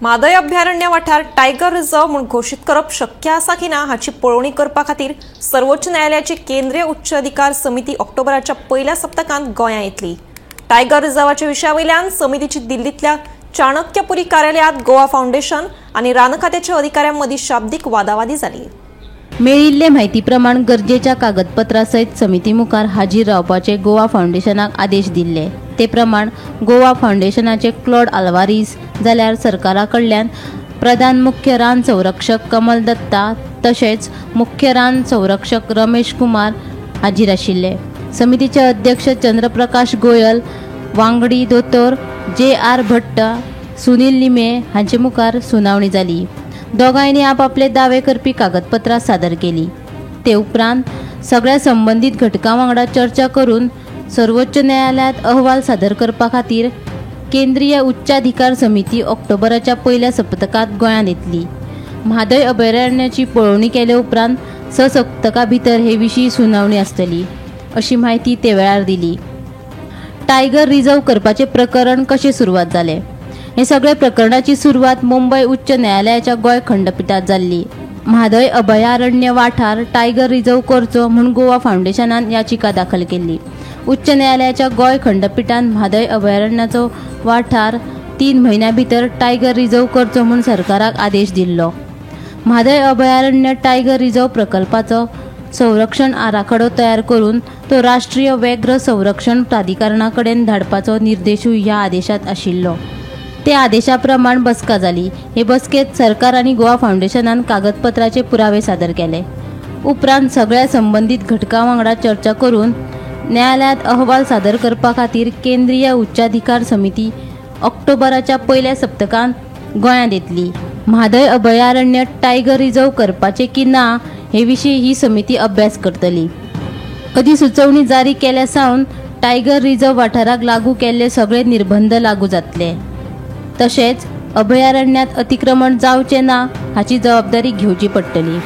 म्हादय अभयारण्य वाठार tiger reserve म्हूण घोशीत करप शक्य आसा की ना हाची पळोवणी करपा खातीर सर्वोच्च न्यायालयाची केंद्रीय उच्च अधिकार समिती ऑक्टोबराच्या पयल्या सप्तकांत गोंयांत येतली. टायगर रिझर्वाच्या विशया वयल्यान समितीची दिल्लींतल्या चाणक्यपुरी कार्यालयांत गोवा फावंडेशन आनी रान खात्याच्या अधिकाऱ्यां मदीं शाब्दीक वादावादी जाली. मेळिल्ले म्हायती प्रमाण गरजेच्या कागदपत्रां सयत समिती मुखार हाजीर रावपाचे गोवा फावंडेशनाक आदेश दिल्ले. ते प्रमाण गोवा फावंडेशनाचे क्लॉड आल्वारीस जाल्यार सरकारा कडल्यान प्रधान मुख्य रान संरक्षक कमल दत्ता तशेंच मुख्य रान संरक्षक रमेश कुमार हाजीर आशिल्ले. समितीचे अध्यक्ष चंद्रप्रकाश गोयल, वांगडी दोतोर जे आर भट्ट, सुनील लिमे हांचे मुखार सुनावणी जाली. दोगांयनी आपापले दावे करपी कागदपत्रां सादर केली. ते उपरांत सगळ्या संबंदीत घटकां वांगडा चर्चा करून सर्वोच्च न्यायालयांत अहवाल सादर करपा खातीर केंद्रीय उच्चाधिकार समिती ऑक्टोबराच्या पयल्या सप्तकांत गोंयांत येतली. म्हादय अभयारण्याची पळोवणी केले उपरांत 6 सप्तकां भितर हे विशीं सुनावणी आसतली अशी म्हायती ते वेळार दिली. टायगर रिझर्व करपाचें प्रकरण कशें सुरवात जालें हे सगळे प्रकरणाची सुरवात मुंबय उच्च न्यायालयाच्या गोंय खंडपिठात जाल्ली. म्हादय अभयारण्य वाठार टायगर रिझर्व करचो म्हूण गोवा फावंडेशनान याचिका दाखल केल्ली. उच्च न्यायालयाच्या गोंय खंडपिठान म्हादय अभयारण्याचो वाठार 3 म्हयन्यां भितर टायगर रिझर्व करचो म्हूण सरकाराक आदेश दिल्लो. म्हादय अभयारण्य टायगर रिझर्व प्रकल्पाचो संरक्षण आराखडो तयार करून तो राष्ट्रीय व्याघ्र संरक्षण प्राधिकरणा कडेन धाडपाचो निर्देशूय ह्या आदेशांत आशिल्लो. ते आदेशा प्रमाण बसका जाली. हे बसकेंत सरकार आनी गोवा फावंडेशनान कागदपत्राचे पुरावे सादर केले. उपरांत सगळ्या संबंदीत घटकां वांगडा चर्चा करून न्यायालयांत अहवाल सादर करपा खातीर केंद्रीय उच्चाधिकार समिती ऑक्टोबराच्या पयल्या सप्तकांत गोंयांत येतली. म्हादय अभयारण्य टायगर रिझर्व करपाचें की ना हे विशीं ही समिती अभ्यास करतली. अधिसुचोवणी जारी केल्या सावन टायगर रिझर्व वाठाराक लागू केल्ले सगळे निर्बंध लागू जातले. तशेंच अभयारण्यांत अतिक्रमण जावचें ना हाची जबाबदारी घेवची पडटली.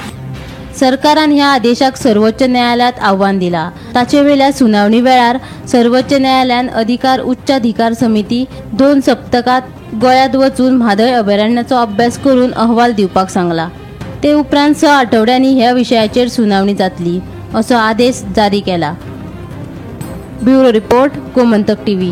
सरकारान ह्या आदेशाक सर्वोच्च न्यायालयांत आव्हान दिलां. ताचे वेल्या सुनावणी वेळार सर्वोच्च न्यायालयान अधिकार उच्चाधिकार समिती 2 सप्तकांत गोंयांत वचून म्हादय अभयारण्याचो अभ्यास करून अहवाल दिवपाक सांगला. ते उपरांत 6 आठवड्यांनी ह्या विशयाचेर सुनावणी जातली असो आदेश जारी केला. Bureau report, Gomantak TV.